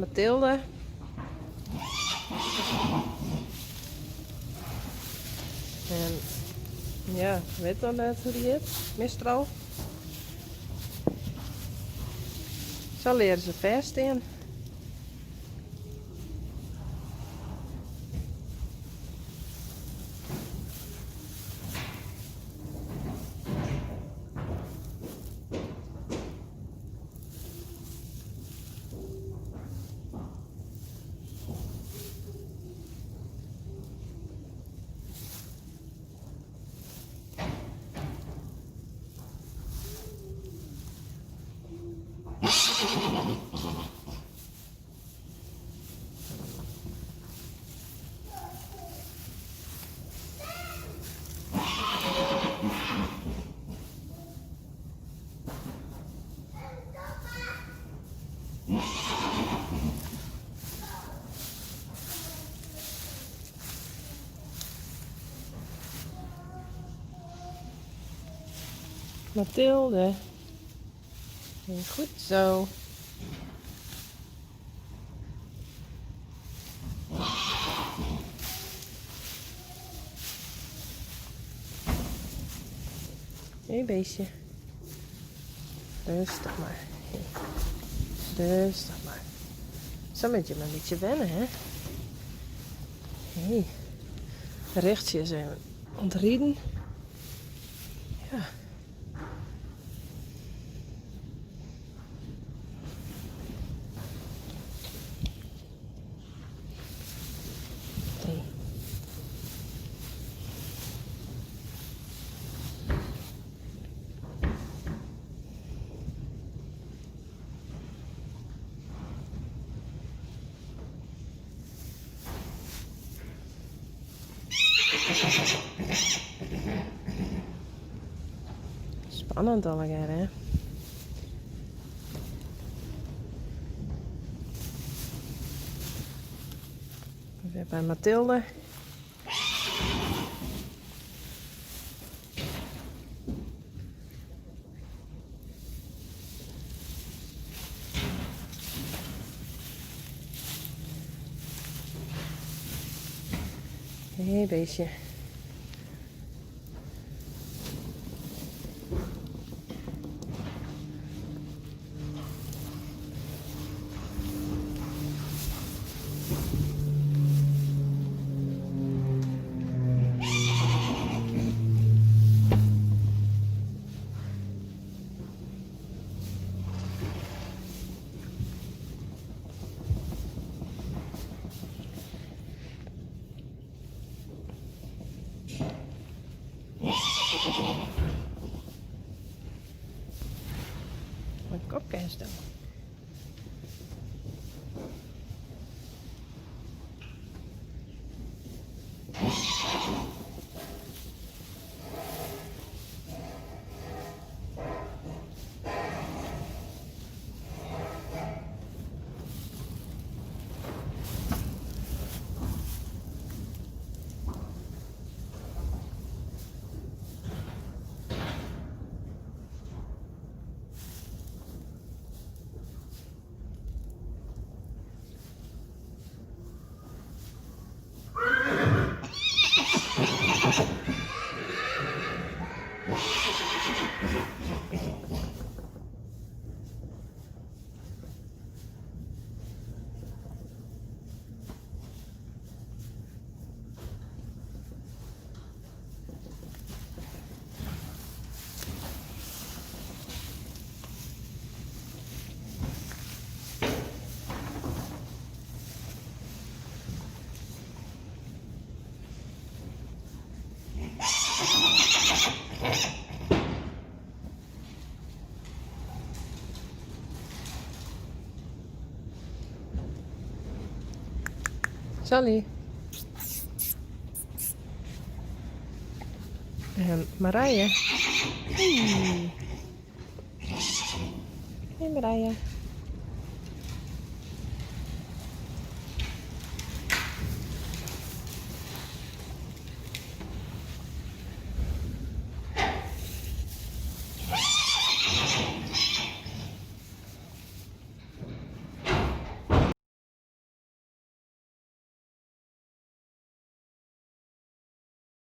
Mathilde. En ja, wit dan net hoe die hjit. Mistral. Sa leare se fêststean. Mathilde. Goed zo. Hey beestje. Rêstich mar. Rêstich mar. Sa moat je mar in bytsje wenne, hè? Hey. Richtsje is even oan it riden. Ja. Spannend allegear, hè? Wer by Mathilde. Hey beestje. Mijn kopke herstellen. Sally. En Marije. Hey. Hey Marije.